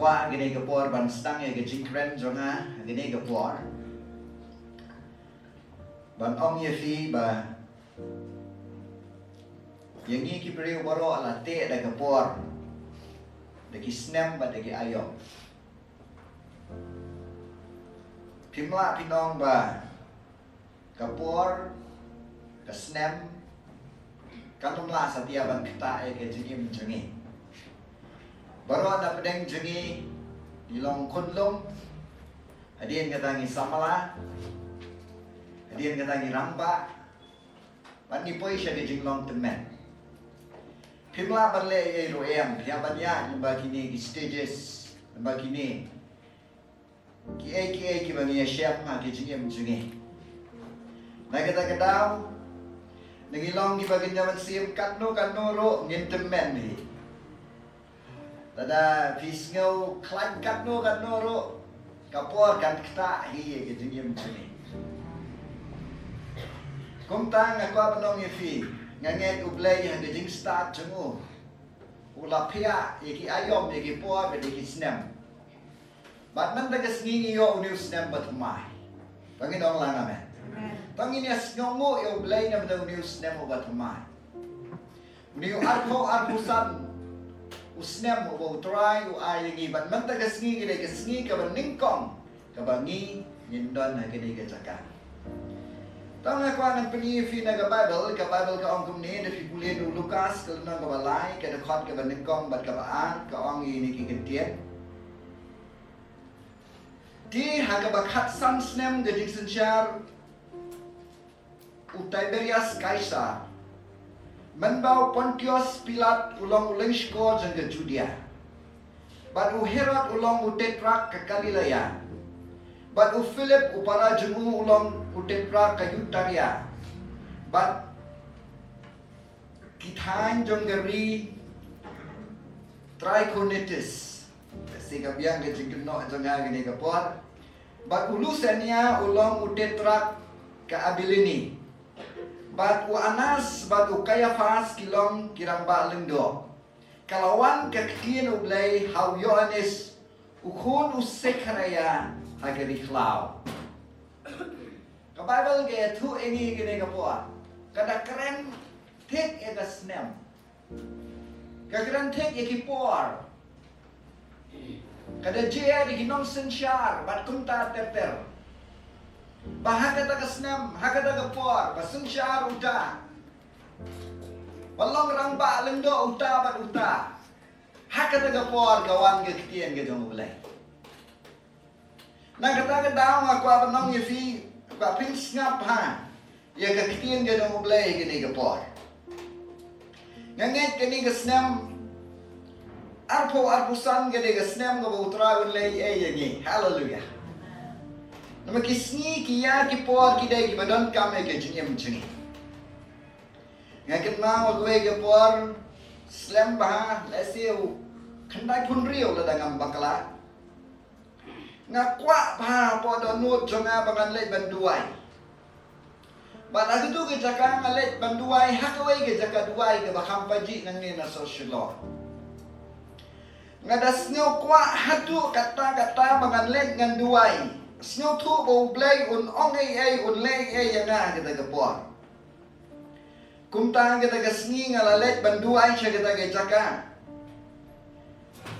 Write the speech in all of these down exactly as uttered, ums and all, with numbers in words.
Kwah kane ka por ban sdang ïa ka jingkren jong nga ha kane ka por ban ong ïa phi ba ïa ngi ki briew baroh la teh da ka por, da ki snem bad da ki aïom. Phim lah phin ong ba ka por, ka snem, kan ym lah satia ban ktah ïa ka jingim jong ngi. Baroh na pdeng jong ngi, ngi long khunlung, hadien kata ngi samla, hadien kata ngi rangbah, bad ngi poi sha ka jinglong tymmen. Phim lah ban leh ei ei ruh em, phi hap ban ïaid lyngba kine ki stages, lyngba kine kiei kiei kiba ngi ïashem ha ka jingim jong ngi. Na kata ka daw, na ngi long kiba kynja mynsiem, katno katno ruh ngin tymmen hi. Lada phi sngew khlaiñ katno katno ruh, ka por kan ktah hi ïa ka jingim jong ngi. Kumta nga kwah ban ong ïa phi, nga ngeit U Blei ha ka jingstad jong u, u la phiah ïa ki aïom, ïa ki por bad ïa ki snem. Bad mynta ka sngi ngi ïoh une u snem ba thymmai. To ngin ong lang amen. Amen. To ngin ïa sngewnguh ïa U Blei namar une u snem uba thymmai. Une u arphew arphew san u snem uba U Trai u ai ïa ngi, bad mynta ka sngi ka dei ka sngi kaba nyngkong kaba ngi ngin don ha kane ka jaka. To nga kwah ngan pyni ïa phi na ka Baibl, ka Baibl ka ong kumne, da phi pule na u Lukas ka lynnong kaba lai, ka dkhot kaba nyngkong bad kaba ar, ka ong ïa kine ki kyntien. Te ha kaba khatsan snem ka jingsynshar u Tiberias Kaisar, mynba u Pontius Pilat u long u lyngshkor jong ka Judia, bad u Herod u long u tetrark ka Galilea, bad u Philip u para jong u u long u tetrark ka Iturea, bad ki thaiñ jong ka ri Trachonitis, ka si ka biang ka jingkynnoh jong nga kane ka por, bad u Lusania u long u tetrark ka Abilene, bad u Anas bad u Kaiaphas ki long ki rangbah lyngdoh. Ka la wan ka ktien U Blei ha u Ïoannis u khun u Sekharaïa ha ka ri khlaw. Ka Baibl ka ïathuh ïa ngi kane ka por, ka da kren thik ïa ka snem, ka kren thik ïa ki por, ka da jia ïa ki nongsynshar bad kumta ter ter. Ba ha kata ka snem, ha kata ka por, ba synshar uta, ba long rangbah lyngdoh uta bad uta. Ha kata ka por ka wan ka ktien ka jong U Blei. Na kata ka daw nga kwah ban ong ïa phi, kwah phin sngap ha ïa ka ktien ka jong U Blei kane ka por. Nga ngeit kane ka snem arphew arphew san ka dei ka snem kaba U Trai un leh ei ei ïa ngi. Haleluia. Namar ki sngi ki ïa ki por ki dei kiba donkam ïa ka jingim jong ngi. Nga kynmaw ha kawei ka por slem bha, lehse u khyndai phew hynriew lada ngam bakla. Nga kwah bha hapoh dohnud jong nga ba ngan leit ban duwai. Bad ha katu ka jaka nga leit ban duwai ha kawei ka jaka duwai kaba kham pajih nangne na sor Shillong. Nga da sngew kwah haduh katta katta ba ngan leit ngan duwai, sngewthuh ba U Blei un ong ei ei, un leh ei ei ïa nga ha kata ka por. Kumta kata ka sngi nga la leit ban duwai sha kata ka jaka.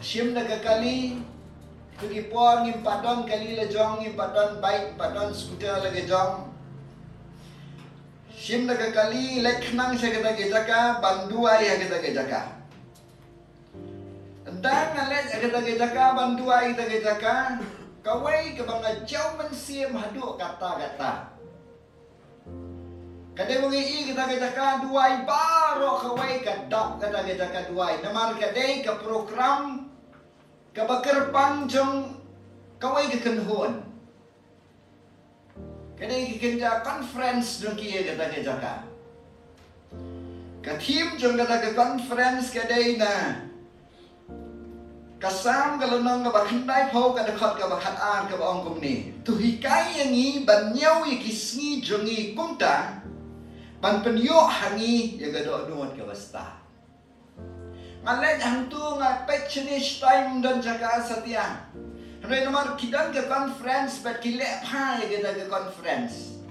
Shim da ka kali, tu ki por ngim pat don kali la jong, ngim pat don bike, ngim pat don scooter la ka jong. Shim da ka kali, leit khnang sha kata ka jaka ban duwai ha kata ka jaka. Ynda nga leit ha kata ka jaka ban duwai ha kata ka jaka, kawei kaba nga jaw mynsiem haduh katta katta, ka dei ba ngi i kata ka jaka duwai baroh kawei ka dap kata ka jaka duwai. Namar ka dei ka program kaba kyrpang jong kawei ka kynhun. Ka dei ka kynja conference jong ki ha kata ka jaka. Ka theme jong kata ka conference ka dei na ka Salm ka lynnong kaba khyndai phew ka dkhot kaba khatar kaba ong kumne: To hikai ïa ngi ban ñiew ïa ki sngi jong ngi kumta, ban pynïoh ha ngi ïa ka dohnud kaba stad. Nga leit hangtu nga peit shane shatai ym don jaka satia. Hynrei namar ki don ka conference bad ki leh pha ïa kata ka conference.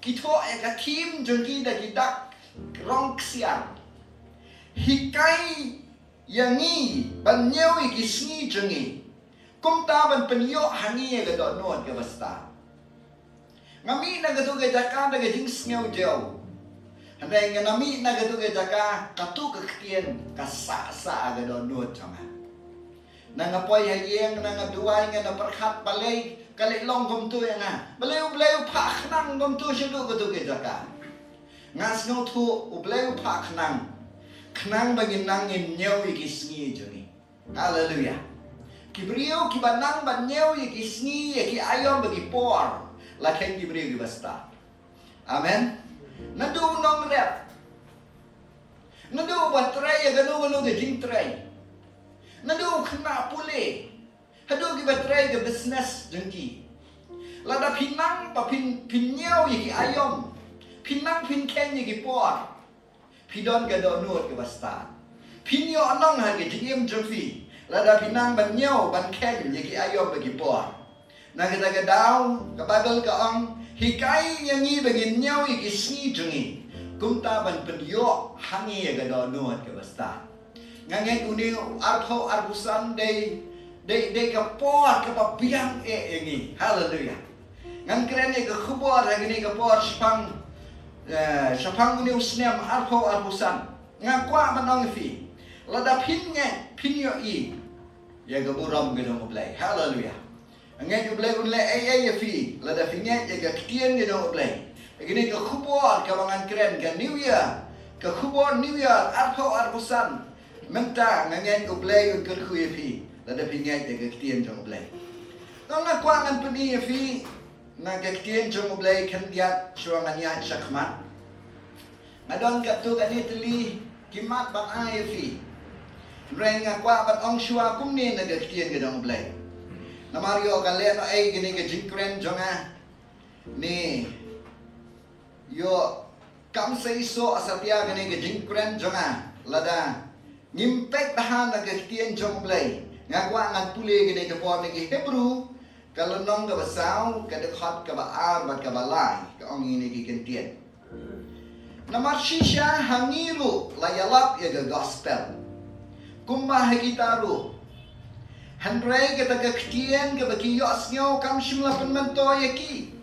Ki thoh ïa ka theme jong ki da ki dak rong ksiar. Hikai ïa ngi ban ñiew ïa ki sngi jong ngi. Kumta ban pynïoh ha ngi ïa ka dohnud kaba stad. Nga mih na katu ka jaka da ka jingsngew jew. Hynrei nga na mih na katu ka jaka, katu ka ktien ka sah sah ha ka dohnud jong nga. Na nga poi ha ïing, na nga duwai, nga na pyrkhat balei ka leh long kumtu ïa nga. Balei U Blei u phah khnang kumtu shaduh katu ka jaka. Nga sngewthuh U Blei u phah khnang. Khnang ba ngin nang ngin ñiew ïa ki sngi jong ngi. Haleluya. Ki briew kiba nang ban ñiew ïa ki sngi, ïa ki aïom bad ki por, la kheiñ ki briew kiba stad. Amen. Naduh u nongrep, naduh uba trei ïa kano kano ka jingtrei, naduh u khynnah pule haduh kiba trei ka business jong ki. Lada phi nang ba phin, phin ñiew ïa ki aïom, phi nang phin kheiñ ïa ki por, phi don ka dohnud kaba stad. Phin ïoh nong ha ka jingim jong phi lada phi nang ban ñiew ban kheiñ ïa ki aïom bad ki por. Na kata ka daw ka Baibl ka ong, hikai ïa ngi ba ngin ñiew ïa ki sngi jong ngi, kumta ban pynïoh ha ngi ïa ka dohnud kaba stad. Nga ngeit une u arphew arphew san dei, dei, dei ka por kaba biang eh ïa ngi. Haleluya. Ngan kren ïa ka khubor ha kane ka por shaphang, eh, shaphang une u snem arphew arphew san. Nga kwah ban ong ïa phi, lada phin ngeit phin ïohi ïa ka burom ka jong U Blei. Haleluya. Nga ngeit U Blei un leh ei ei ïa phi lada phi ngeit ïa ka ktien ka jong U Blei. Ïa kane ka khubor kaba ngan kren, ka New Year, ka khubor New Year arphew arphew san. Mynta nga ngeit U Blei un kyrkhu ïa phi lada phi ngeit ïa ka ktien jong U Blei. Tang nga kwah ngan pyni ïa phi na ka ktien jong U Blei khyndiat shuwa ngan ïaid shakhmat. Nga don katto katne tylli ki mat ban ai ïa phi. Hynrei nga kwah ban ong shuwa kumne na ka ktien ka jong U Blei. Namar ïoh ka lehnohei kane ka jingkren jong nga, ne ïoh kam sei soh satia kane ka jingkren jong nga lada ngim peit bha na ka ktien jong U Blei. Nga kwah ngan pule kane ka por na ki Hebru, ka lynnong kaba saw, ka dkhot kaba ar bad kaba lai, ka ong ïa kine ki kyntien. Namar shisha ha ngi ruh la ïalap ïa ka gospel kumba ha kita ruh. Hynrei kata ka ktien kaba ki ïohsngew kam shym la pynmyntoi ïa ki.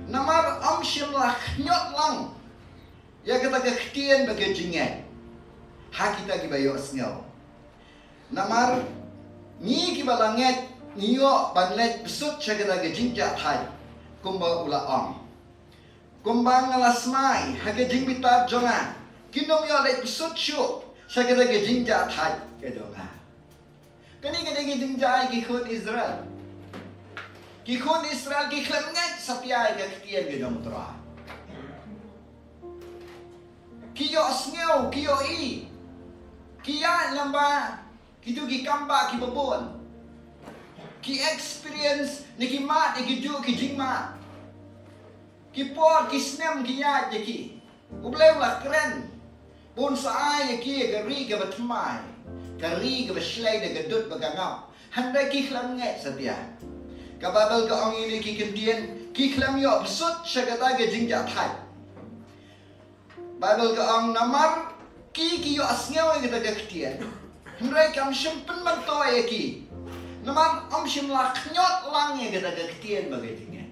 Namar ym shym la khñiot lang ïa kata ka ktien bad ka jingngeit ha kita kiba ïohsngew. Namar ngi kiba la ngeit ngi ïoh ban leit bsut sha kata ka jingjahthait, kumba u la ong. Kumba nga la smai ha ka jingbitar jong nga, kin ym ïoh leit bsut shuh sha kata ka jingjahthait ka jong nga. Kane ka dei ka jingjia ïa ki khun Israel. Ki khun Israel ki khlem ngeit satia ïa ka ktien ka jong U Trai. Ki ïohsngew, ki ïohi, ki ïaid lyngba kito ki kambah kiba bun. Ki experience ne ki mad ïa kijuh ki jingmad. Ki por ki snem ki ïaid ïa ki. U Blei u la kren ba un sa ai ïa ki ïa ka ri kaba thymmai, ka ri kaba shlei da ka dud bad ka ngap. Hynrei ki khlem ngeit satia. Ka Baibl ka ong ïa kine ki kyntien, ki khlem ïoh bsut sha kata ka jingjahthait. Baibl ka ong namar ki, ki ïohsngew ïa kata ka ktien, hynrei kam shym pynmyntoi ïa ki. Namar ym shym la khñiot lang ïa kata ka ktien bad ka jingngeit.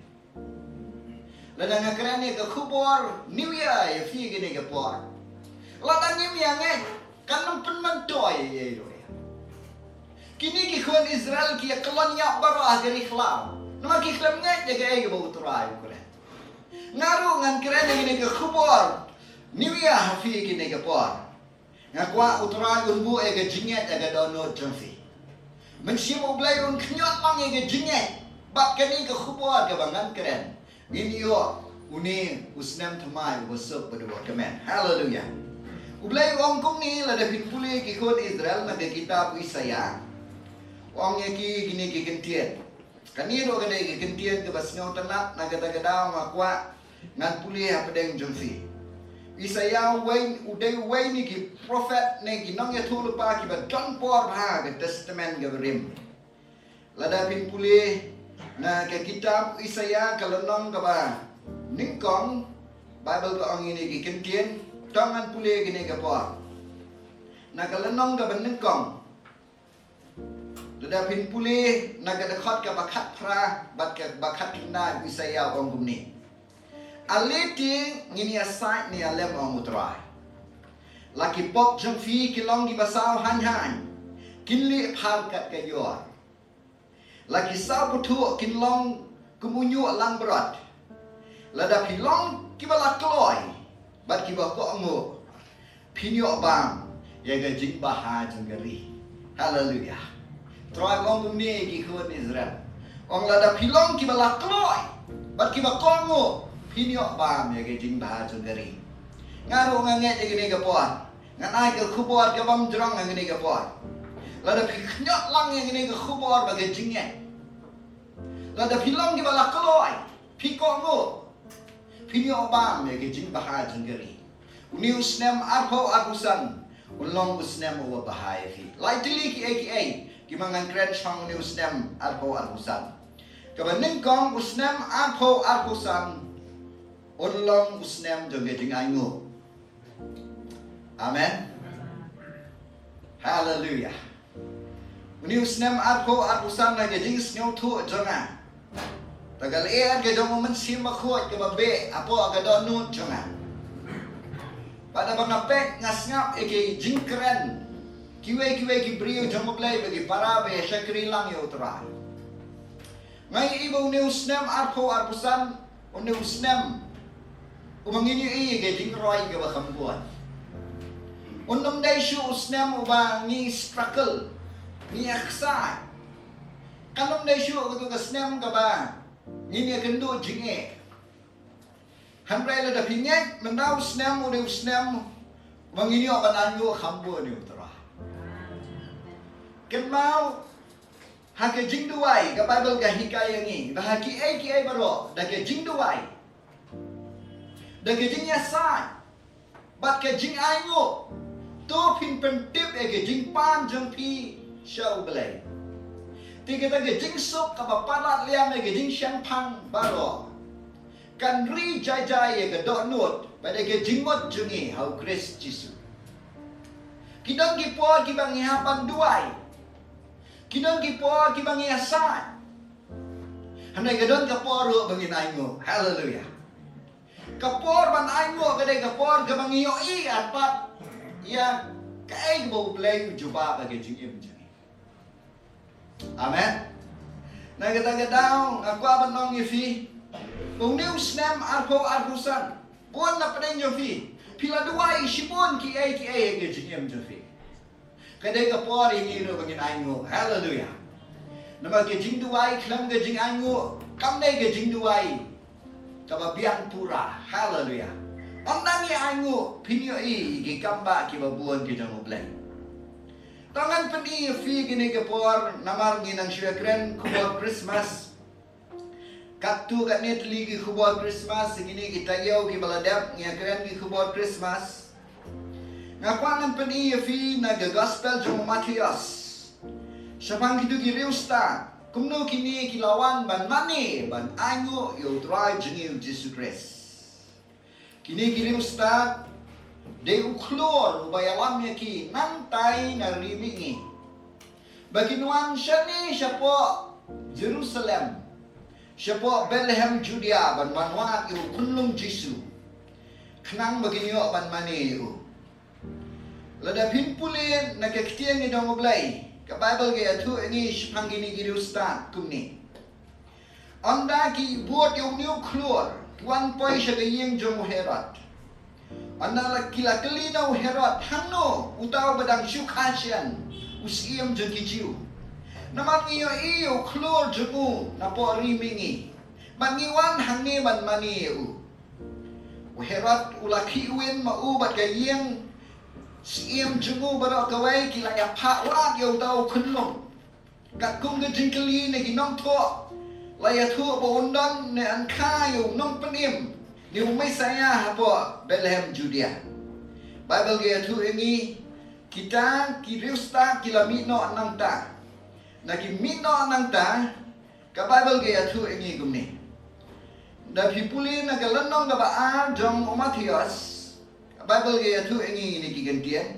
Lada nga kren ïa ka khubor New Year ïa phi kine ki por, lada ngim ïa ngeit kan ym pynmyntoi ïa ïa ruh ïa. Kine ki khun Israel ki ïa kyllon ïap baroh ha ka ri khlaw namar ki khlem ngeit ïa kaei kaba U Trai u kren. Nga ruh ngan kren ïa kine ki khubor New Year ha phi kine ki por. Nga kwah U Trai un buh ïa ka jingngeit ha ka dohnud jong phi. Mynsiem U Blei un khñiot lang ïa ka jingngeit bad kane ka khubor kaba ngan kren. Ngin ïoh une u snem thymmai uba suk bad uba kmen. Haleluya. U Blei u ong kumne lada phin pule ki khun Israel na ka kitab u Isaïah. U ong ïa ki kine ki kyntien. Kane ruh ka dei ka kyntien kaba sngewtynnat, na kata ka daw nga kwah ngan pule hapdeng jong phi. Isaiah u dei uwei na ki prophet ne ki nongïathuhlypa kiba don por ha ka Testament kaba rim. Lada phin pule na ka kitab Isaiah ka lynnong kaba nyngkong, Bible ka ong ïa ngi ki kyntien, to ngan pule kine ka por. Na ka lynnong kaba nyngkong, lada phin pule na ka dkhot kaba khatphra bad kaba khatkhyndai, Isaiah u ong kumne: Ale te ngin ïasaid ne ïalem, ong U Trai. La ki pop jong phi ki long kiba saw haiñ haiñ, kin lieh phar kat ka ïor. La ki saw pathuh kin long kum u ñiuh langbrot. Lada phi long kiba la kloi bad kiba kohnguh, phin ïoh bam ïa ka jingbha jong ka ri. Haleluya. Trai u ong kumne ïa ki khun Israel. U ong lada phi long kiba la kloi bad kiba kohnguh, phin ïoh bam ïa ka jingbha jong ka ri. Nga ruh nga ngeit ïa kane ka por. Ngan ai ka khubor ka bym jrong ha kane ka por. Lada phi khñiot lang ïa kane ka khubor bad ka jingngeit, lada phi long kiba la kloi, phi kohnguh, phin ïoh bam ïa ka jingbha jong ka ri. Une u snem arphew arphew san un long u snem uba bha ïa phi. Lai tylli kiei kiei kiba ngan kren shaphang une u snem arphew arphew san. Kaba nyngkong, u snem arphew arphew san un long u snem jong ka jingainguh. Amen. Haleluya. Une u snem arphew arphew san, na ka jingsngewthuh jong nga, da ka lyer ka jong U Mynsiem Bakhuid kaba beh hapoh ka dohnud jong nga, bad haba nga peit nga sngap ïa ki jingkren kiwei kiwei ki briew jong U Blei ba ki para ba ïa shakri lang ïa U Trai, nga ïohi ba une u snem arphew arphew san un dei u snem uba ngin ïohi ïa ka jingroi kaba kham bun. Un ym dei shuh u snem uba ngi struggle, ngi ïaksaid. Kan ym dei shuh katu ka snem kaba ngin ïakynduh jingeh. Hynrei lada phi ngeit, mynta u snem u dei u snem uba ngin ïoh ban ainguh kham bun ïa U Trai. Kynmaw, ha ka jingduwai, ka Baibl ka hikai ïa ngi ba ha kiei kiei baroh, da ka jingduwai, da ka jingïasaid bad ka jingainguh, to phin pyntip ïa ka jingpan jong phi sha U Blei. Te kata ka jingsuk kaba palat liang ïa ka jingshemphang baroh kan ri jai jai ïa ka dohnud bad ïa ka jingmut jong ngi ha U Khrist Jisu. Ki don ki por kiba ngi hap ban duwai. Ki don ki por kiba ngi ïasaid. Hynrei ka don ka por ruh ba ngin ainguh. Haleluya. Ka por ban ainguh ka dei ka por kaba ngi ïohi artat ïa kaei kaba U Blei u jubab ha ka jingim jong ngi. Amen. Na kata ka daw nga kwah ban ong ïa phi ba une u snem arphew arphew san, bun na pdeng jong phi, phi la duwai shibun kiei kiei ha ka jingim jong phi. Ka dei ka por ïa ngi ruh ba ngin ainguh. Haleluya. Namar ka jingduwai khlem ka jingainguh kam dei ka jingduwai kaba biang pura. Haleluya. Ym dang ïa ainguh phin ïohi ïa ki kam ba kiba bun ki jong U Blei. To ngan pyni ïa phi kine ki por namar ngi nang shu ïakren khubor Christmas. Katto katne tylli ki khubor Christmas, kine ki taïew kiba la dep ngi ïakren ki khubor Christmas. Nga kwah ngan pyni ïa phi na ka gospel jong u Mathaios shaphang kito ki riewstad, kumno kine ki la wan ban mane ban ainguh ïa U Trai jong ngi U Jisu Khrist. Kine ki riewstad dei u khlur uba ïalam ïa ki nangtai na ri mihngi, ba kin wan shane shapoh Jerusalem, shapoh Bethlehem Judea ban wanwad ïa u khunlung Jisu, khnang ba kin ïoh ban mane ïa u. Lada phin pule na ka ktien jong U Blei, ka Baibl ka ïathuh ïa ngi shaphang kine ki riewstad kumne: Ynda ki bud ïa une u khlur, ki wan poi sha ka ïing jong u Herod. Ynda la ki la kylli na u Herod, hangno uta uba dang shu kha shen u syiem jong ki Jiw? Namar ngi ïohi ïa u khlur jong u napoh ri mihngi, bad ngi wan hangne ban mane ïa u. U Herod u la khih win, ma u bad ka ïing syiem jong u baroh kawei ki la ïa phah wad ïa uta u khunlung. Katkum ka jingkylli na ki nongthoh, la ïathuh ba un don ne yn kha ïa u nongpynim Ïa u Messaïah hapoh Bethlehem Judea. Baibl ka ïathuh ïa ngi, kita ki riewstad ki la mih noh nangta. Na ki mih noh nangta, ka Baibl ka ïathuh ïa ngi kumne. Da phi pule na ka lynnong kaba ar jong u Mathaios, ka Baibl ka ïathuh ïa ngi kine ki kyntien.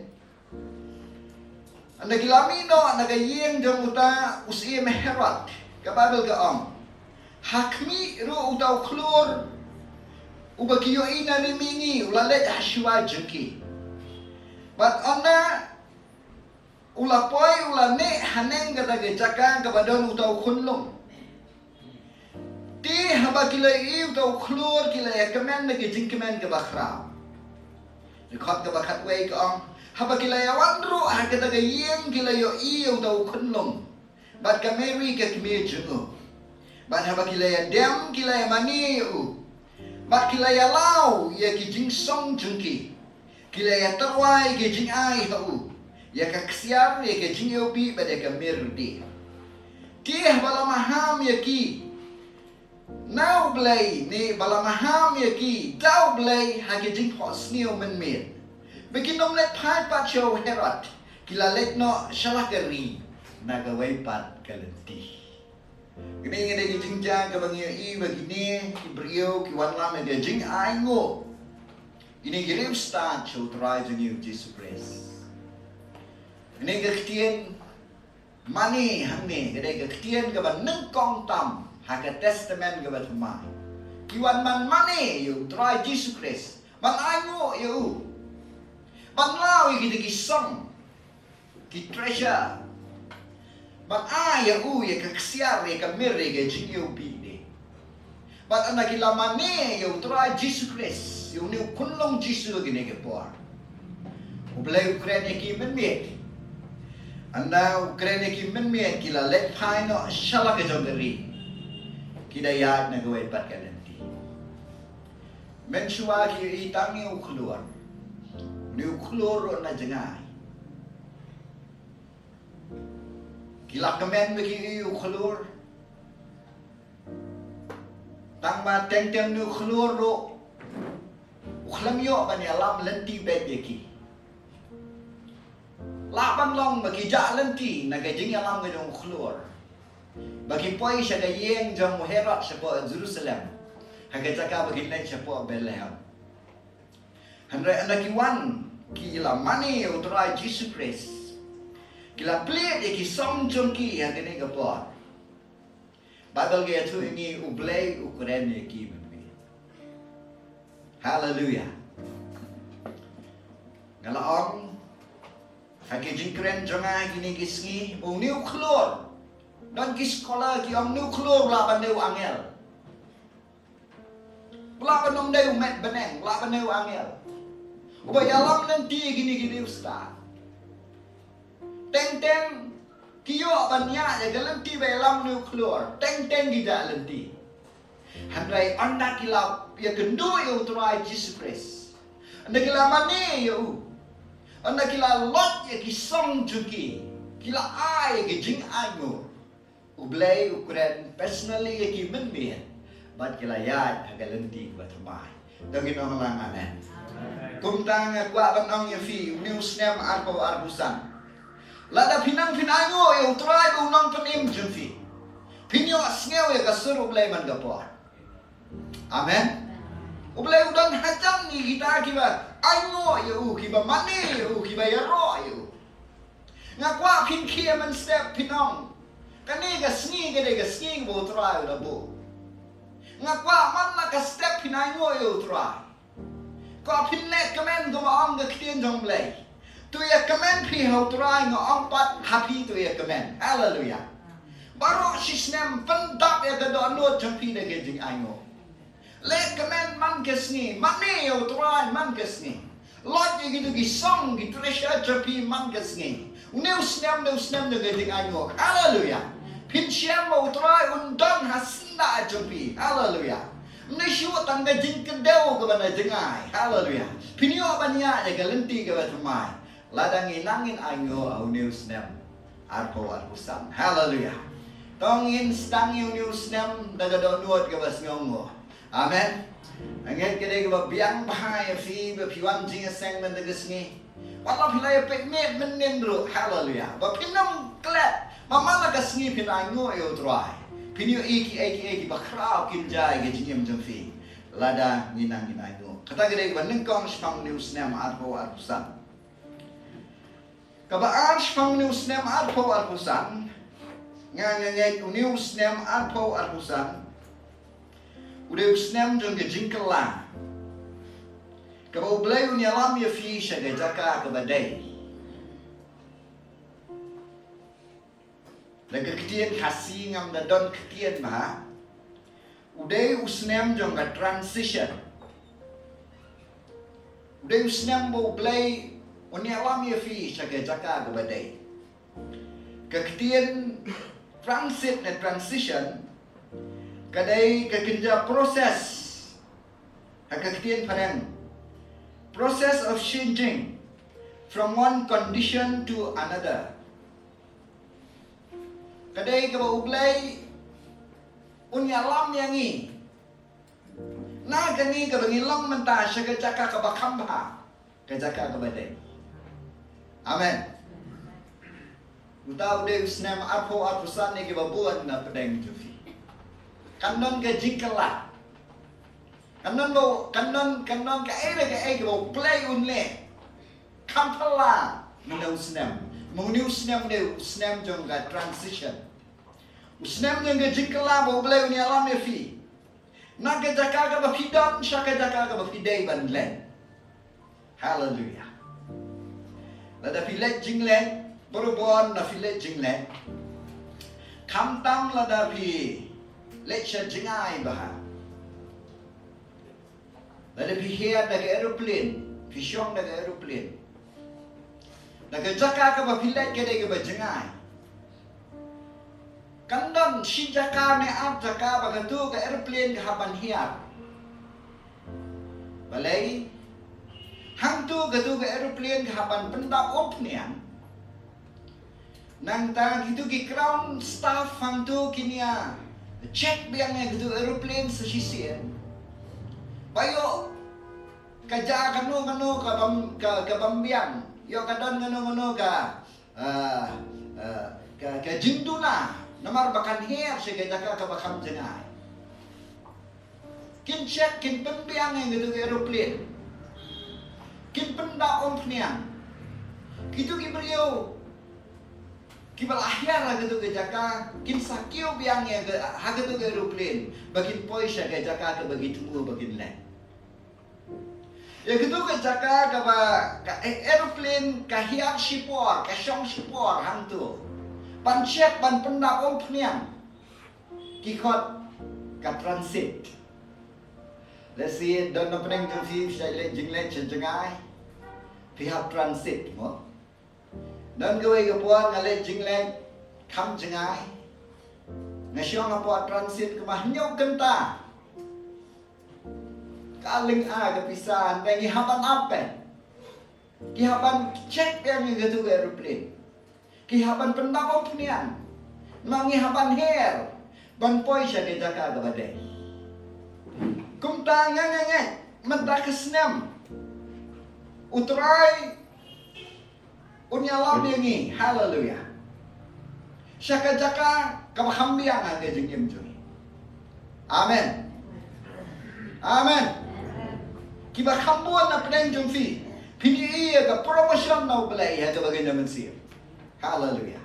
Ynda ki la mih noh na ka ïing jong uta u syiem Herod, ka Baibl ka ong, ha khmih ruh uta u khlur uba ki ïohi na ri mihngi u la leit ha shuwa jong ki. Bad ynda u la poi u la neh haneng kata ka jaka kaba don uta u khunlung. Te haba ki la ïohi uta u khlur ki la ïakmen da ka jingkmen kaba khraw. Dkhot kaba khatwei ka ong, haba ki la ïawan ruh ha kata ka ïing ki la ïohi uta u khunlung bad ka Mary ka kmie jong u. Bad haba ki la ïadem ki la ïamane ïa u. Bad ki la ïalaw ïa ki jingsong jong ki. Ki la ïatyrwa ïa ki jingai ha u, ïa ka ksiar, ïa ka jingïewbih bad ïa ka mir de. Te haba la maham ïa ki na U Blei, ne ba la maham ïa ki da U Blei ha ki jingphohsniew mynmiet, ba kin ym leit phai pat sha u Herod, ki la leit noh sha la ka ri na kawei pat ka lynti. Kine ki dei ki jingjia kaba ngi ïohi ba kine ki briew ki wanlam ïa ka jingainguh. Kine ki riewstad sha u Trai jong ngi u Jisu Khrist. Kine ka ktien mane hangne ka dei ka ktien kaba nyngkong tam ha ka Testament kaba thymmai. Ki wan ban mane ïa u Trai Jisu Khrist, ban ainguh ïa u, ban law ïa kita ki song, ki treasure, ban ai ïa u ïa ka ksiar, ïa ka mir, ïa ka jingïewbih de. Bad ynda ki la mane ïa u Trai Jisu Khrist, ïa une u khunlung Jisu ha kine ki por, U Blei u kren ïa ki mynmiet. Ynda u kren ïa ki mynmiet ki la leit phai noh sha la ka jong ka ri. Ki da ïaid na kawei pat ka lynti. Mynshuwa ki ïohi tang ïa u khlur. Une u khlur ruh na jngai. Ki la kmen ba ki ïohi u khlur. Tang ba teng teng une u khlur ruh u khlem ïoh ban ïalam lynti beit ïa ki. Lah ban long ba ki jah lynti na ka jingïalam ka jong u khlur, ba ki poi sha ka ïing jong u Herod shapoh Jerusalem, ha ka jaka ba kin leit shapoh Bethlehem. Hynrei ynda ki wan ki la mane ïa u Trai Jisu Khrist, ki la plied ïa ki song jong ki ha kane ka por. Baibl ka ïathuh ïa ngi U Blei u kren ïa ki mynmiet. Haleluya. Nga la ong ha ki jingkren jong nga ha kine ki sngi ba une u khlur, don ki scholar ki ong une u khlur u lah ban dei u angel. U lah ban ong dei u met bneng, u lah ban dei u angel uba ïalam lynti ïa kine ki riewstad. Teng teng ki ïoh ban ïaid ïa ka lynti ba ïalam une u khlur. Teng teng ki jah lynti. Hynrei ynda ki la ïakynduh ïa u Trai Jisu Khrist, ynda ki la mane ïa u, ynda ki la loit ïa ki song jong ki, ki la ai ïa ki jingainguh, U Blei u kren personally ïa ki mynmiet bad ki la ïaid ha ka lynti kaba thymmai. To ngin ong lang amen. Kumta nga kwah ban ong ïa phi, une u snem arphew arphew san, lada phi nang phin ainguh ïa u Trai ba u nongpynim jong phi, phin ïohsngew ïa ka sur U Blei man ka por. Amen. U Blei u don hajan ïa kita kiba ainguh ïa u, kiba mane ïa u, kiba ïaroh ïa u. Nga kwah phin khie mynstep phin ong, kane ka sngi ka dei ka sngi ba u Trai u la buh. Nga kwah man la ka step phin ainguh ïa u Trai. Kwah phin leh kmen kumba ong ka ktien jong U Blei. To ïa kmen phi ha u Trai, nga ong pat ha phi to ïa kmen. Haleluya. Baroh shi snem pyndap ïa ka dohnud jong phi da ka jingainguh. Leh kmen man ka sngi, mane ïa u Trai man ka sngi. Loit ïa kito ki song, ki treasure jong phi man ka sngi. Une u snem, une u snem da ka jingainguh. Haleluya. Phin shem ba u Trai un don ha syndah jong phi. Haleluya. Ym dei shuh tang ka jingkdew kaba na jngai. Haleluya. Phin ïoh ban ïaid ïa ka lynti kaba thymmai lada ngin nang ngin ainguh ha une u snem arphew arphew san. Haleluya. To ngin sdang ïa une u snem da ka dohnud kaba sngewnguh. Amen. Nga ngeit ka dei kaba biang bha ïa phi ba phi wan jingïaseng mynta ka sngi. Wat la phi la ïa peit miet mynnin ruh. Haleluya. Ba phin ym klet. Ba man la ka sngi phin ainguh ïa U Trai. Phin ïohi kiei kiei kiba khraw kin jia ïa ka jingim jong phi. Lada ngi nang ngin ainguh. Kata ka dei kaba nyngkong shaphang une u snem arphew arphew san. Kaba ar shaphang une u snem arphew arphew san. Nga nga ngeit une u snem arphew arphew san u dei u snem jong ka jingkylla. Kaba U Blei un ïalam ïa phi sha ka jaka kaba dei. Da ka ktien Khasi ngam da don ktien bha. U dei u snem jong ka transition. U dei u snem ba U Blei un ïalam ïa phi sha ka jaka kaba dei. Ka ktien transit ne transition ka dei ka kynja process. Ha ka ktien phareng, process of changing from one condition to another. Ka dei kaba U Blei un ïalam ïa ngi na kane kaba ngi long mynta sha ka jaka kaba kham bha, ka jaka kaba dei. Amen. Uta u dei u snem arphew arphew san ïa kiba bun na pdeng jong phi. Kan don ka jingkylla. Kan don ba kan don kan don kaei re kaei kaba U Blei un leh. Kham phylla mynta u snem. Mynta u snem u dei u snem jong ka transition. U snem jong ka jingkylla ba U Blei un ïalam ïa phi. Na ka jaka kaba phi don sha ka jaka kaba phi dei ban leit. Haleluya. Lada phi leit jingleit, barabor na phi leit jingleit. Khamtam lada phi leit sha jngai bha. Lada phi hiar da ka aeroplane, phi shong da ka aeroplane. Da ka jaka kaba phi leit ka dei kaba jngai. Kan don shi jaka ne ar jaka ba katu ka aeroplane ka hap ban hiar. Balei? Hangtu katu ka aeroplane ka hap ban pyndap umphniang. Nangta kitu ki ground staff hangtu kin ïa check biang ïa kitu aeroplane sa shisien. Ba ïoh ka jia kano kano ka bym ka, ka bym biang. Ïoh ka don kano kano ka, ah, ah, ka, ka jingduna namar ba kan hiar sha ka jaka kaba kham jngai. Kin check, kin pynbiang ïa katu ka aeroplane. Kin pyndap umphniang. Kitu ki briew kiba la hiar ha katu ka jaka kin sa kiew biang ïa ka, ha katu ka aeroplane ba kin poi sha ka jaka kaba ki thmu ba kin leit. Ïa katu ka jaka kaba ka aeroplane ka hiar shipor, ka shong shipor hangtu ban check, ban pyndap umphniang. Ki khot ka transit. Let's see, don na pdeng jong phi, phi leit jingleit sha jngai. Phi hap transit mo. Don kawei ka por nga leit jingleit kham jngai. Nga shong hapoh transit kumba hynñiew kynta. Ka lynga ka pisa, hynrei ngi hap ban ap. Ki hap ban check biang ïa katu ka aeroplane. Ki hap ban pyndap umphniang. Namar ngi hap ban hiar ban poi sha ka jaka kaba dei. Kumta nga ngeit mynta ka snem U Trai un ïalam ïa ngi. Haleluya. Sha ka jaka kaba kham biang ha ka jingim jong ngi. Amen. Amen. Kiba kham bun na pdeng jong phi, phin ïohi ïa ka promotion na U Blei ha kaba kynja mynsiem. Haleluya.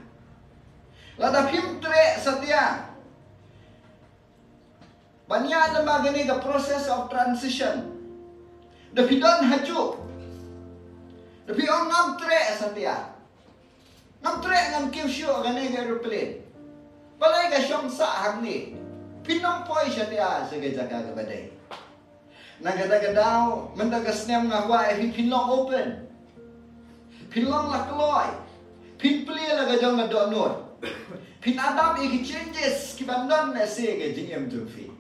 Lada phim treh satia ban ïaid lyngba kane ka process of transition, da phi don hajuh, da phi ong ngam treh satia. Ngam treh, ngam kiew shuh kane ka aeroplane. Balei ka shong sah hangne? Phin ym poi satia sha ka jaka kaba dei. Na kata ka daw mynta ka snem nga kwah ïa phi, phin long open. Phin long la kloi. Phin plie la ka jong ka dohnud. Phin adapt ïa ki changes kiban don lehse ha ka jingim jong phi.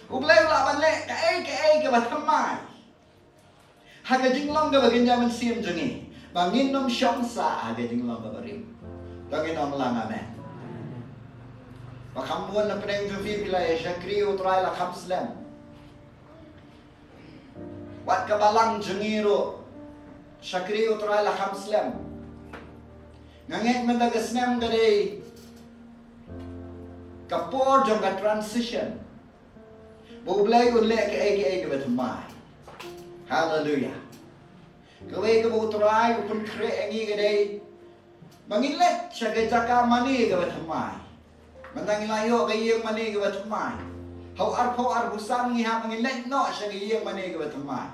U Blei u lah ban leh kaei kaei kaba thymmai ha ka jinglong kaba kynja mynsiem jong ngi, ba ngin ym shong sah ha ka jinglong kaba rim. To ngin ong lang amen. Ba kham bun na pdeng jong phi, phi la ïa shakri U Trai la kham slem. Wat ka balang jong ngi ruh, shakri U Trai la kham slem. Nga ngeit mynta ka snem ka dei ka por jong ka transition. Ba U Blei un leh kaei kaei kaba thymmai. Haleluya. Kawei kaba U Trai u pynkhreh ïa ngi ka dei ba ngin leit sha ka jaka mane kaba thymmai. Mynta ngi la ïoh ka ïing mane kaba thymmai. Ha u arphew arphew san ngi hap ba ngin leit noh sha ka ïing mane kaba thymmai.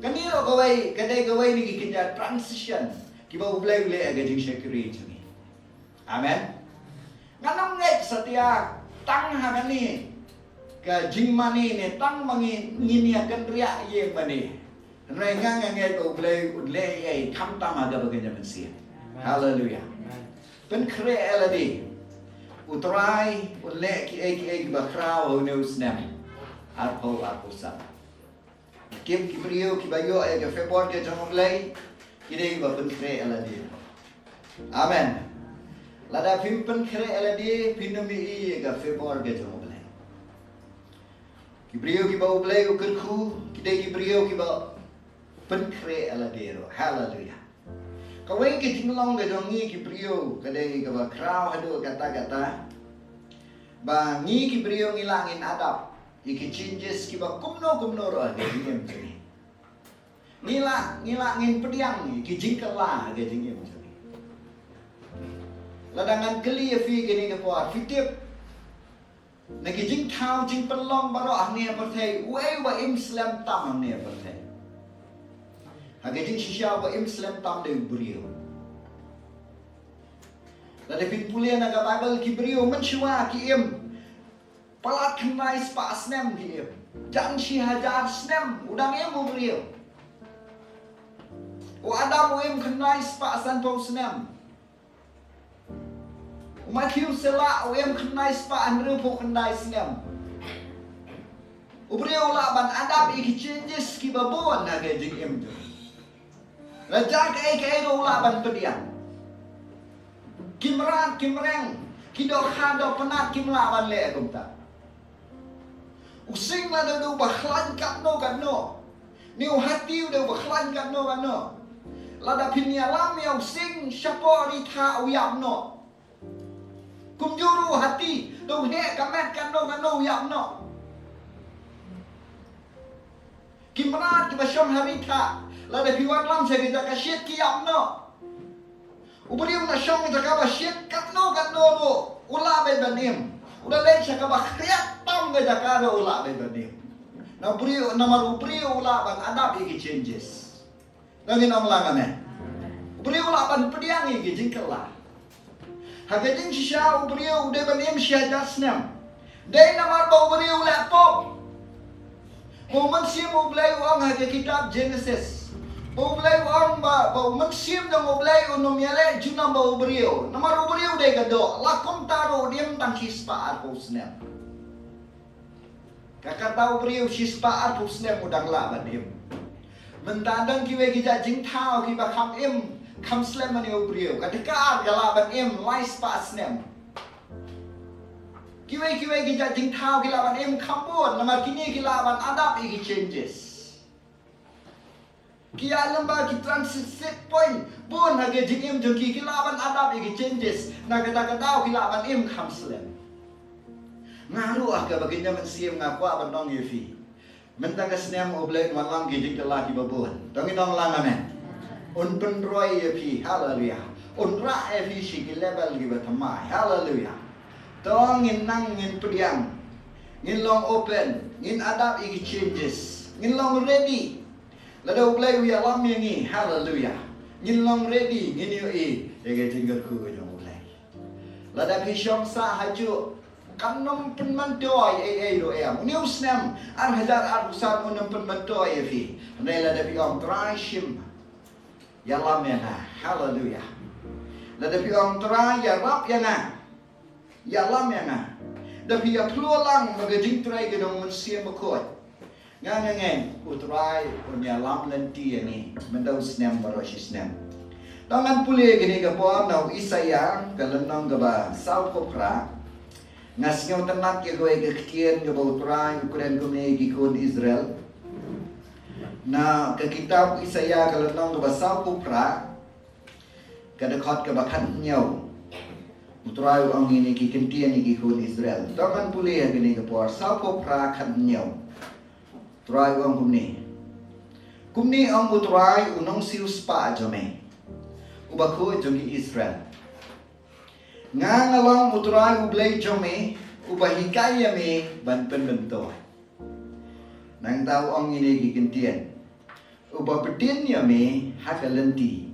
Kane ruh kawei, ka dei kawei na ki kynja transition kiba U Blei u leh ïa ka jingshakri jong ngi. Amen. Ngan ym ngeit satia tang ha kane ka jingmane ne tang ma ngi ngin ïa kynriah ïing mane. Hynrei nga, nga ngeit ba U Blei un leh ei ei khamtam ha kaba kynja mynsiem. Amen. Haleluya. Amen. Pynkhreh ïa lade. U Trai un leh kiei kiei kiba khraw ha une u snem arphew arphew san. Kim ki briew kiba ïoh ïa ka favour ka jong U Blei, ki dei kiba pynkhreh ïa lade. Amen. Lada phim pynkhreh ïa lade, phin ym ïoh ïa ka favour ka jong U Blei. Ki briew kiba U Blei u kyrkhu, ki dei ki briew kiba pynkhreh ïa lade ruh. Haleluya. Kawei ka jinglong ka jong ngi ki briew ka dei kaba khraw haduh katta katta. Ba ngi ki briew ngi lah ngin adapt ïa ki changes kiba kumno kumno ruh ha ka jingim jong ngi. Ngi lah, ngi lah ngin pdiang ïa ki jingkylla ha ka jingim jong ngi. Lada ngan kylli ïa phi kane ka por, phi tip na ki jingthaw jingpynlong baroh hangne ha pyrthei, uei uba im slem tam hangne ha pyrthei? Ha ka jingshisha uba im slem tam dei u briew. Lada phin pule na ka Baibl, ki briew mynshuwa ki im palat khyndai spah snem ki im. Jan shi hajar snem u dang im u briew. U Adam u im khyndai spah sanphew snem. U Methuselah u im khyndai spah hynriewphew khyndai snem. U briew u lah ban adapt ïa ki changes kiba bun ha ka jingim jong u. La jia kaei kaei ruh u lah ban pdiang. Ki mrad ki mreng, ki dohkha dohpynat kim lah ban leh kumta. U sing lada u dei uba khlaiñ katno katno, ne u hati u dei uba khlaiñ katno katno, lada phin ïalam ïa u sing shapoh ri thah u ïap noh. Kumjuh ruh u hati, da u heh ka met katno katno u ïap noh. Ki mrad kiba shong ha ri thah, lada phi wan lam sha ka jaka shit ki ïap noh. U briew u nang shong ha ka jaka ba shit katno katno ruh u lah beit ban im. U da leit sha kaba khriat tam ka jaka ruh u lah beit ban im. Na u briew, namar u briew u lah ban adapt ïa ki changes. Nangin ong lang amen. U briew u lah ban pdiang ïa ki jingkylla. Ha ka jingshisha u briew u dei ban im shi hajar snem. Dei namar ba u briew u leh pop. Ba u Mynsiem U Blei u ong ha ka kitab Genesis, ba u Blei u ong ba, ba u Mynsiem jong U Blei un ym ïaleh junom bad u briew. Namar u briew u dei ka doh, la kumta ruh un im tang shi spah arphew snem. Ka kata u briew shi spah arphew snem u dang lah ban im. Mynta don kiwei ki jait jingthaw kiba kham im, kham slem ïa u briew. Ka dkhar ka lah ban im lai spah snem. Kiwei kiwei ki jait jingthaw ki lah ban im kham bun, namar kine ki lah ban adapt ïa ki changes. Ki ïalam bad ki transit point bun ha ka jingim jong ki, ki lah ban adapt ïa ki changes. Na kata ka daw ki lah ban im kham slem. Nga ruh ha kaba kynja mynsiem nga kwah ban ong ïa phi, mynta ka snem U Blei un wallam ki jingkylla kiba bun. To ngin ong lang amen. Un pynroi ïa phi, haleluya. Un rah ïa phi sha ki level kiba thymmai, haleluya. To ngin nang ngin pdiang, ngin long open, ngin adapt ïa ki changes, ngin long ready. Lada U Blei u ïalam ïa ngi, haleluya, ngin long ready, ngin ïohi ïa ka jingkyrkhu ka jong U Blei. Lada phi shong sah hajuh, kan ym pynmyntoi ei ei ruh em. Une u snem ar hajar arphew san un ym pynmyntoi ïa phi. Hynrei lada phi ong, Trai shim, ïalam ïa nga, haleluya. Lada phi ong, Trai ïarap ïa nga, ïalam ïa nga. Da phi ïapluh lang bad ka jingtrei ka jong U Mynsiem Bakhuid, nga ngeit U Trai un ïalam lynti ïa ngi mynta u snem baroh shi snem. To ngan pule kane ka por na u Isaïah ka lynnong kaba sawphew phra. Nga sngewtynnat ïa kawei ka ktien kaba U Trai u kren kumne ïa ki khun Israel. Na ka kitab Isaïah ka lynnong kaba sawphew phra, ka dkhot kaba khathynñiew. U Trai u ong ïa kine ki kyntien ïa ki khun Israel. To ngan pule ha kane ka por, sawphew phra khathynñiew. U Trai u ong kumne. Kumne ong U Trai u nongsiewspah jong me, u bakhuid jong ki Israel. Nga nga long U Trai U Blei jong me, uba hikai ïa me ban pynmyntoi. Nangta u ong ïa kine ki kyntien. Uba pynbtin ïa me ha ka lynti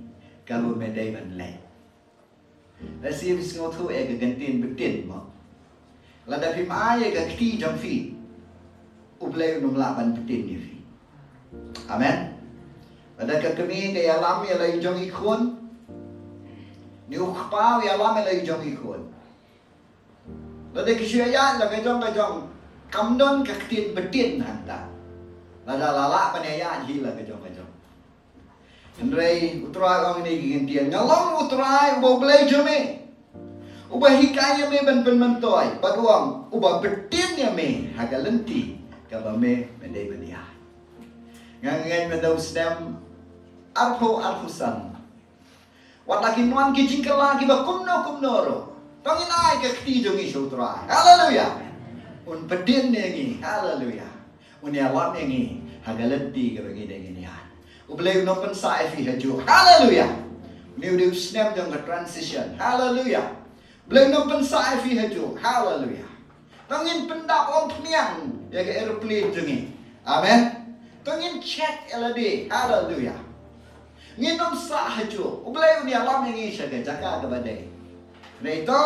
kaba me dei ban leit. Lehse phi sngewthuh ïa ka kyntien pynbtin mo. Lada phim ai ïa ka kti jong phi, U Blei um lah ban pynbtin ïa phi. Amen. Lada ka kmie ka ïalam ïa la i jong i khun, ne u kpa u ïalam ïa la i jong i khun. Lada ki shu ïaid la ka jong ka jong, kam don ka ktien pynbtin hangta. Lada la lah ban ïaid hi la ka jong ka jong. Hynrei U Trai u ong ïa kine ki kyntien, nga long U Trai uba U Blei jong me, uba hikai ïa me ban pynmyntoi, bad u ong uba pynbtin ïa me ha ka lynti kaba me me dei ban ïaid. Nga ngeit mynta u snem arphew arphew san, wat la kin wan ki jingkylla kiba kumno kumno ruh, to ngin ai ka kti jong ngi sha U Trai. Haleluya. Un pynbtin ïa ngi. Haleluya. Un ïalam ïa ngi ha ka lynti kaba ngi dei ngin ïaid. U Blei un ym pynsah ïa phi hajuh. Haleluya. Une u dei u snem jong ka transition. Haleluya. U Blei un ym pynsah ïa phi hajuh. Haleluya. To ngin pyndap ym pynïang ïa ka aeroplane jong ngi. Amen. To ngin check ïa lade. Haleluya. Ngin ym sah hajuh. U Blei un ïalam ïa ngi sha ka jaka kaba dei. Hynrei to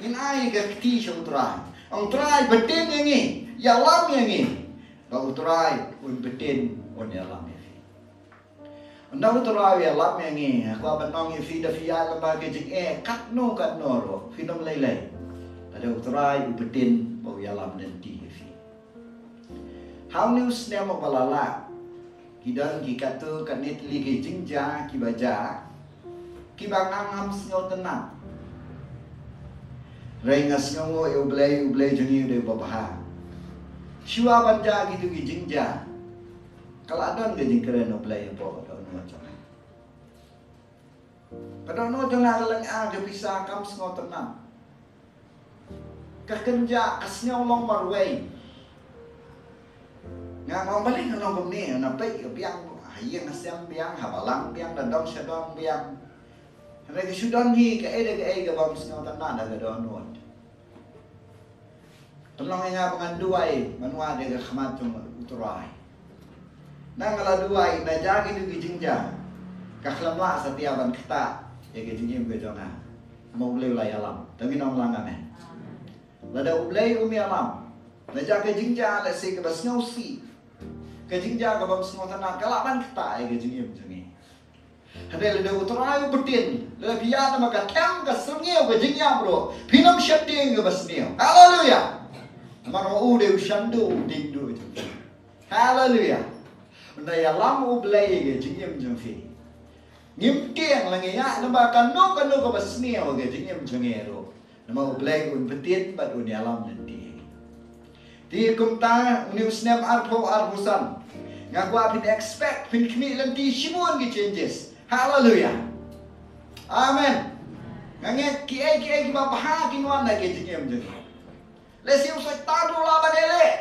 ngin ai ka kti sha U Trai. Ong Trai, pynbtin ïa ngi, ïalam ïa ngi. Ba U Trai un pynbtin, un ïalam ïa phi. Ynda U Trai u ïalam ïa ngi, ha kaba nang ïa phi da phi ïaid lyngba ka jingeh katno katno ruh, phin ym lei lei. Lada U Trai u pynbtin bad u ïalam lynti ïa phi. Ha une u snem uba la leit, ki don ki katto katne tylli ki jingjia kiba jia, kiba nga ngam sngewtynnat. Hynrei nga sngewnguh ïa U Blei, U Blei jong ngi u dei uba bha. Shuwa ban jia kito ki jingjia, ka la don ka jingkren U Blei hapoh ka dohnud jong nga. Ka dohnud jong nga ka la ai ka pisa kam sngewtynnat. Ka kynjah ka sngew long marwei. Nga ong balei nga long kumne, nga peit ka biang, ha ïing ha sem biang, ha balang biang, da dong sha dong biang. Hynrei ka shu don hi kaei da kaei kaba ym sngewtynnat da ka dohnud. Pynlong ïa nga ba ngan duwai ban wad ïa ka khmat jong U Trai. Nang nga la duwai, na jia kito ki jingjia, ka khlem lah satia ban ktah ïa ka jingim ka jong nga. Namar U Blei u la ïalam. To ngin ong lang amen. Lada U Blei um ïalam, na jia ka jingjia lehse kaba sngewsih, ka jingjia kaba ym sngewtynnat, ka lah ban ktah ïa ka jingim jong ngi. Hynrei lada U Trai u pynbtin, lada phi ïaid namar ka them ka syrngiew ka jingïap ruh, phin ym sheptieng kaba sniew. Haleluya. Namar u dei u shandu, u diengduh jong phi. Haleluya. Ynda ïalam U Blei ïa ka jingim jong phi, ngim tieng la ngi ïaid namar kano kano kaba sniew ka jingim jong ngi ruh. Namar U Blei un pynbtin bad un ïalam lynti. Te kumta une u snem arphew arphew san, nga kwah phin expect, phin khmih lynti shibun ki changes. Haleluya. Amen. Nga ngeit kiei kiei kiba bha kin wan na ka jingim jong ngi. Lehse u Soitan ruh u lah ban ïaleh.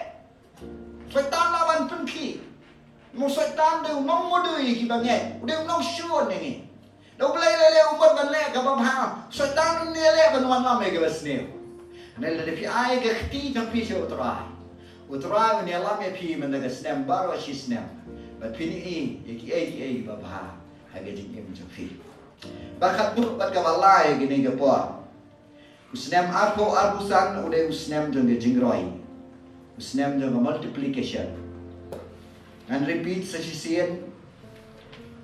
Soitan lah ban pynkhih. Namar u Soitan u dei u nongmudui ïa kiba ngeit. U dei u nongshun ïa ngi. Da U Blei leh leh u mut ban leh kaba bha, u Soitan un ïaleh ban wanlam ïa kaba sniew. Hynrei lada phi ai ka kti jong phi sha U Trai, U Trai un ïalam ïa phi mynta ka snem baroh shi snem. Bad phin ïohi ïa kiei kiei kiba bha ha ka jingim jong phi. Ba khatduh bad kaba lai ïa kane ka por. U snem arphew arphew san u dei u snem jong ka jingroi. U snem jong ka multiplication. Ngan repeat sa shisien.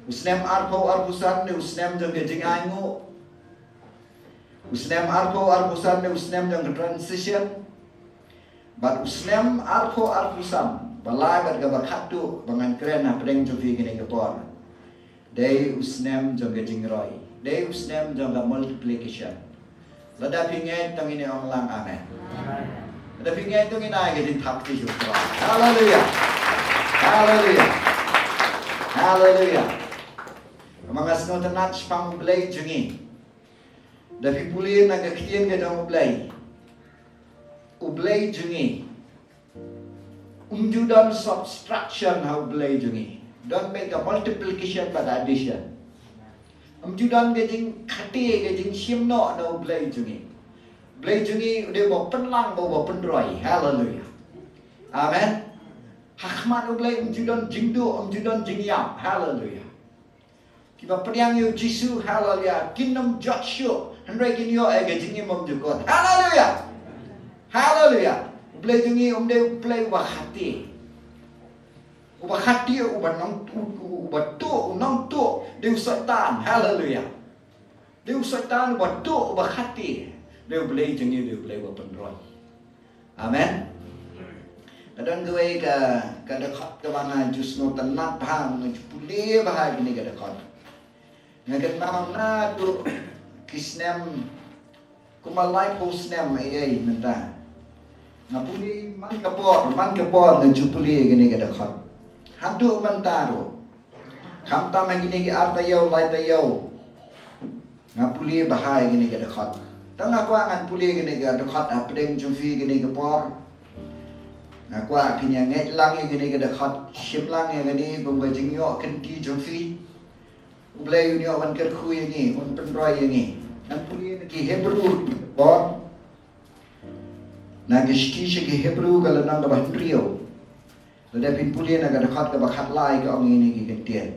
U snem arphew arphew san u dei u snem jong ka jingainguh. U snem arphew arphew san u dei u snem jong ka transition. Bad u snem arphew arphew san, ba lai bad kaba khatduh ba ngan kren hapdeng jong phi kane ka por, dei u snem jong ka jingroi. Dei u snem jong ka multiplication. Lada phi ngeit to ngin ong lang amen. Lada phi ngeit to ngin ai ka jingthap kti sha U Trai. Haleluya. Haleluya. Haleluya. Namar nga sngewtynnat shaphang U Blei jong ngi. Da phi pule na ka ktien ka jong U Blei, U Blei jong ngi, um ju don subtraction ha U Blei jong ngi. Don beit ka multiplication bad addition. Um ju don ka jingkhatii, ka jingshim noh na U Blei jong ngi. U Blei jong ngi u dei uba pynlang bad uba pynroi. Haleluya. Amen. Ha khmat U Blei um ju don jingduh, um ju don jingïap. Haleluya. Kiba pdiang ïa U Jisu, haleluya, kin ym jot shuh, hynrei kin ïoh ïa ka jingim bymjukut. Haleluya. Haleluya. U Blei jong ngi um dei U Blei uba khatii. Uba khatii, uba nong, u-, u-, uba tuh, u nongtuh, dei u Soitan. Haleluya. Dei u Soitan uba tuh, uba khatii. Dei U Blei jong ngi, dei U Blei uba pynroi. Amen. Ka don kawei ka, ka dkhot kaba nga ju sngewtynnat bha, nga ju pule bha ïa kane ka dkhot. Nga kynmaw naduh ki snem, kumba laiphew snem ei ei mynta. Nga pule man ka por, man ka por nga ju pule ïa kane ka dkhot. Haduh mynta ruh. Khamtam ha kine ki ar taïew, lai taïew. Nga pule bha ïa kine ki dkhot. Tang nga kwah ngan pule ïa kine ki dkhot hapdeng jong phi kine ki por. Nga kwah phin ïa ngeit lang ïa kine ki dkhot, shim lang ïa kine kum ka jingïoh kynti jong phi. U Blei un ïoh ban kyrkhu ïa ngi, un pynroi ïa ngi. Ngan pule na ki Hebru, por. Na ka shithi sha ki Hebru ka lynnong kaba hynriew. Lada phin pule na ka dkhot kaba khatlai ka ong ïa kine ki kyntien.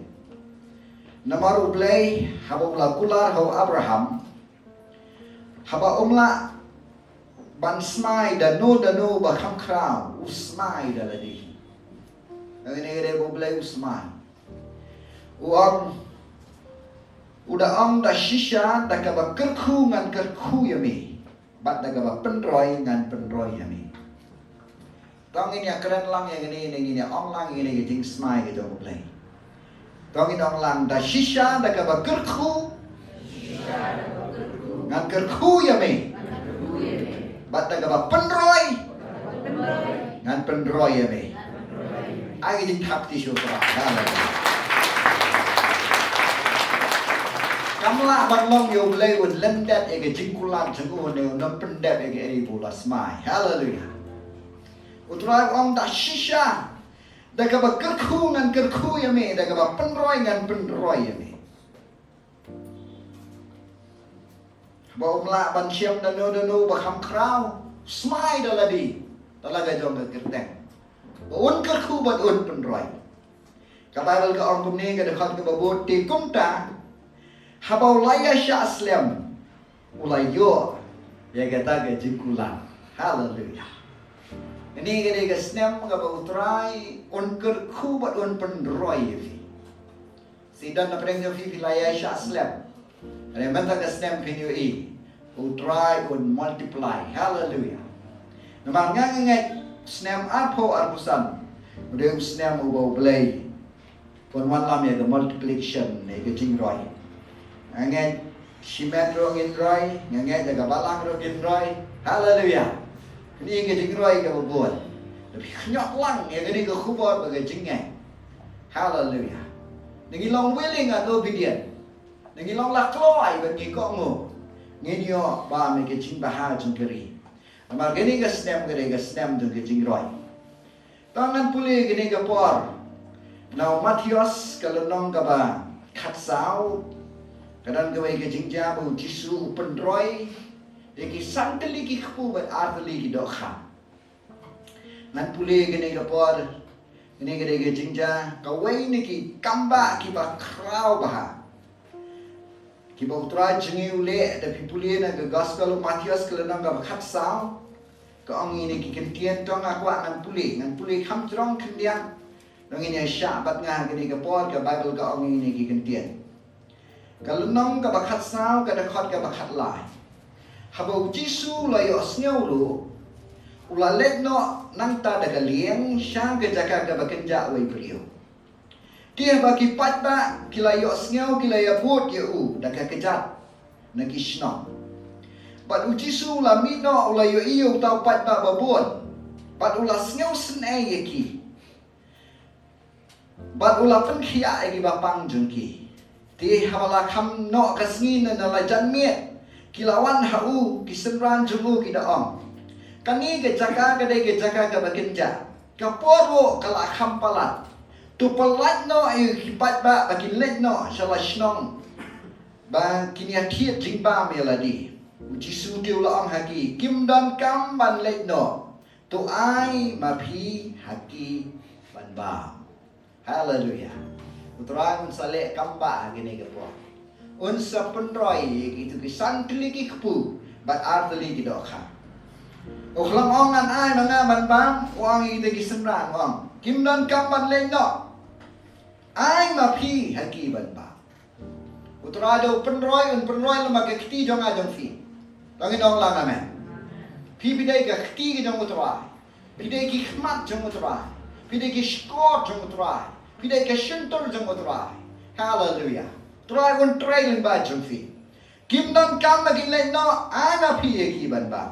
Namar U Blei haba u la kular ha u Abraham, haba um lah ban smai da no da no ba kham khraw, u smai da lade. Ïa kine ki dei ba U Blei u smai. U ong, u da ong da shisha da kaba kyrkhu ngan kyrkhu ïa me. Bad da kaba pynroi ngan pynroi ïa me. To ngin ïa kren lang ïa kane, ngin ïa ong lang ïa kane ka jingsmai ka jong U Blei. To ngin ong lang da shisha da kaba kyrkhu ngan kyrkhu ïa me. Bad da kaba pynroi ngan pynroi ïa me. Ai ka jingthap kti shuh para. Haleluya. Kam lah ban long ïa U Blei un lyndet ïa ka jingkular jong u ne un ym pyndep ïa kaei ba u la smai. Haleluya. U Trai u ong da shisha da kaba kyrkhu ngan kyrkhu ïa me, da kaba pynroi ngan pynroi ïa me. Ba um lah ban shem da no da no ba kham khraw, smai da lade, da la ka jong ka kyrteng. Ba un kyrkhu bad un pynroi. Ka Baibl ka ong kumne, ka dkhot kaba bud, te kumta haba u la ïa shah slem u la ïoh ïa kata ka jingkular. Haleluya. Kane ka dei ka snem kaba U Trai un kyrkhu bad un pynroi ïa phi. Shisha na pdeng jong phi phi la ïa shah slem. Hynrei mynta ka snem phin ïohi U Trai un multiply. Haleluya. Namar nga ngeit snem arphew arphew san u dei u snem uba U Blei un wanlam ïa ka multiplication ne ka jingroi. Nga ngeit shimet ruh ngin roi, nga ngeit da ka balang ruh ngin roi. Haleluya. Kane ka jingroi kaba bun. Da phi khñiot lang ïa kane ka khubor bad ka jingngeit. Haleluya. Da ngi long willing and obedient. Da ngi long la kloi bad ngi kohnguh, ngin ïoh bam ïa ka jingbha jong ka ri. Namar kane ka snem ka dei ka snem jong ka jingroi. To ngan pule kane ka por na u Mathaios ka lynnong kaba khatsaw. Ka don kawei ka jingjia ba U Jisu u pynroi ïa ki san tylli ki kpu bad ar tylli ki dohkha. Ngan pule kane ka por, kane ka dei ka jingjia, kawei na ki kambah kiba khraw bha. Kiba U Trai jong ngi u leh, da phi pule na ka Gospel u Mathaios ka lynnong kaba khatsaw. Ka ong ïa kine ki kyntien, to nga kwah ngan pule, ngan pule kham jrong khyndiat. To ngin ïa shah bad nga ha kane ka por, ka Baibl ka ong ïa kine ki kyntien. Ka lynnong kaba khatsaw, ka dkhot kaba khatlai. Haba U Jisu u la ïohsngew ruh, u la leit noh nangta da ka lieng sha ka jaka kaba kynjah wei briew. Te haba ki paidbah ki la ïohsngew ki la ïabud ïa u da ka kjat na ki shnong. Bad U Jisu u la mih noh u la ïohi ïa uta u paidbah babun. Bad u la sngewsynei ïa ki. Bad u la pynkhiah ïa ki bapang jong ki. Te haba la kham noh ka sngi ne na la janmiet, ki la wan ha u, ki synran jong u ki da ong, kane ka jaka ka dei ka jaka kaba kynjah. Ka por ruh ka la kham palat. To pyllait noh ïa ki paidbah ba kin leit noh sha la shnong, ba kin ïa thied jingbam ïa lade. U Jisu te u la ong ha ki, kim donkam ban leit noh. To ai ma phi ha ki ban bam. Haleluya. U Trai un sa leh kam bah ha kine ki por. Un sa pynroi ïa kito ki san tylli ki kpu bad ar tylli ki dohkha. U khlem ong ngan ai ma nga ban bam, u ong ïa kito ki synran, u ong, kim donkam ban leit noh. Ai ma phi ha ki ban bam. U Trai da u pynroi, un pynroi lem bad ka kti jong nga jong phi. To ngin ong lang amen. Phi, phi dei ka kti ka jong u Trai. Phi dei ki khmat jong u Trai. Phi dei ki shkor jong u Trai. Phi dei ka shyntur jong u Trai. Haleluya. Trai un trei lyngba jong phi. Kim donkam ba kin leit noh, ai ma phi ïa ki ban bam.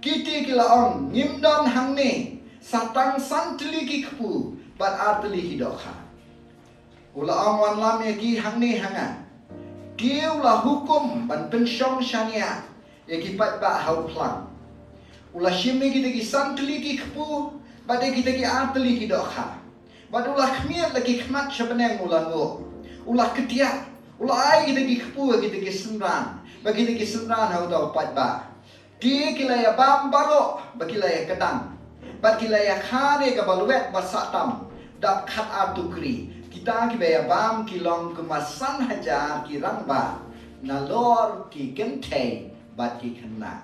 Kiti ki la ong, ngim don hangne, sa tang san tylli ki kpu bad ar tylli ki dohkha. U la ong, wanlam ïa ki hangne ha nga. Te u la hukum ban pynshong shaniah ïa ki paidbah ha u phlang. U la shim ïa kita ki san tylli ki kpu bad ïa kita ki ar tylli ki dohkha. Bad u la khmied la ki khmat sha bneng, u la nguh. U la ktiah. U la ai kita ki kpu ïa kita ki synran, bad kita ki synran ha uta u paidbah. Te ki la ïa bam baroh, bad ki la ïa kdang, bad ki la ïa kha ïa kaba lwet ba sah tam, dap khat ar tukri. Kita kiba ïa bam ki long kumba san hajar ki rangbah nalor ki kynthei bad ki khynnah.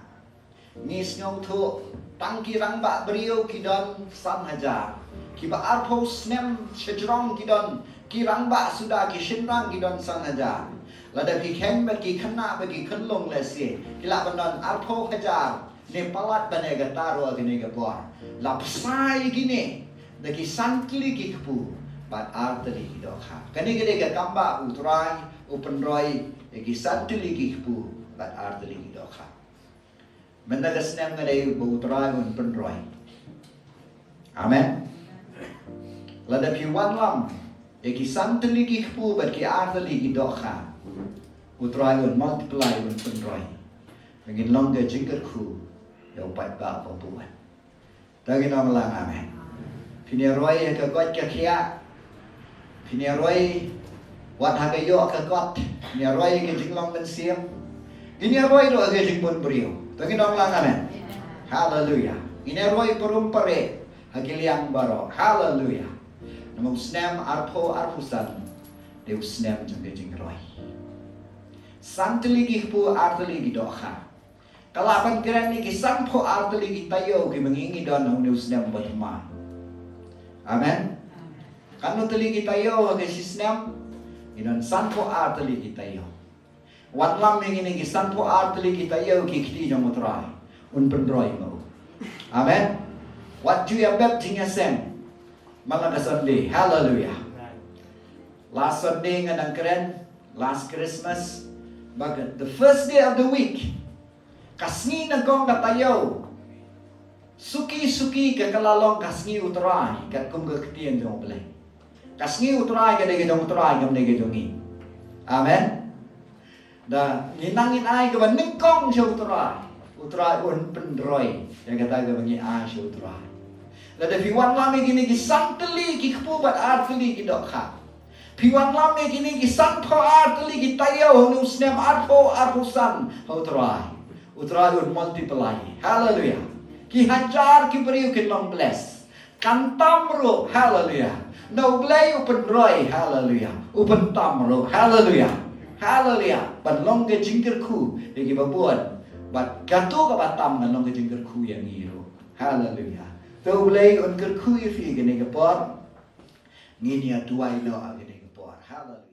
Ngi sngewthuh, tang ki rangbah briew ki don san hajar. Kiba arphew snem shajrong ki don, ki rangbah suda ki shynrang ki don san hajar. Lada phi kheiñ bad ki khynnah bad ki khyllung lehse, ki lah ban don arphew hajar, ne palat ban ïa kata ruh ha kane ka por. La bsa ïa kine da ki san tylli ki kpu bad ar tylli ki dohkha. Kane ka dei ka kam bah u Trai, u pynroi ïa ki san tylli ki kpu bad ar tylli ki dohkha. Mynta ka snem ka dei ba u Trai un pynroi. Amen. Lada phi wanlam ïa ki san tylli ki kpu bad ki ar tylli ki dohkha, u Trai un multiply, un pynroi. Ngin long ka jingkyrkhu ïa u paidbah ba bun. To ngin ong lang amen. Phin ïa roi ha ka koit ka khiah. Phin ïa roi wat ha ka ïoh ka kot. Phin ïa roi ha ka jinglong mynsiem. Ngin ïa roi ruh ha ka jingbun briew. To ngin ong lang amen. Haleluya. Ngin ïa roi parum pare ha ki liang baroh. Haleluya. Namar u snem arphew arphew san dei u snem jong ka jingroi. San tylli ki kpu, ar tylli ki dohkha. Ka lah ban kren ïa ki sanphew ar tylli ki taïew kiba ngi ngi don ha une u snem ba thymmai. Amen. Katno tylli ki taïew ha ka shi snem? Ngi don sanphew ar tylli ki taïew. Wanlam ïa kine ki sanphew ar tylli ki taïew ki kti jong u Trai. Un pynroi ma u. Amen. Wat ju ïa bep jingïaseng man la ka Sunday. Haleluya. Last Sunday nga dang kren, last Christmas, ba ka, the first day of the week, ka sngi nyngkong ka taïew, suki suki ka, ka la long ka sngi u Trai, katkum ka ktien jong U Blei. Ka sngi u Trai ka dei ka jong u Trai, kam dei ka jong ngi. Amen. Da ngi nang ngin ai kaba nyngkong sha u Trai, u Trai un pynroi ïa kata kaba ngi ai sha u Trai. Lada phi wanlam ïa kine ki san tylli ki kpu bad ar tylli ki dohkha, phi wanlam ïa kine ki sanphew ar tylli ki taïew ha une u snem arphew arphew san ha u Trai, u Trai un multiply. Haleluya. Ki hajar ki briew kin long bless. Kan tam ruh, haleluya. Na U Blei u pynroi, haleluya. U pyntam ruh, haleluya. Haleluya. Ban long ka jingkyrkhu ïa kiba bun. Bad kato kaba tam kan long ka jingkyrkhu ïa ngi ruh. Haleluya. To U Blei un kyrkhu ïa phi kane ka por. Ngin ïa duwai noh kane ka por. Haleluya.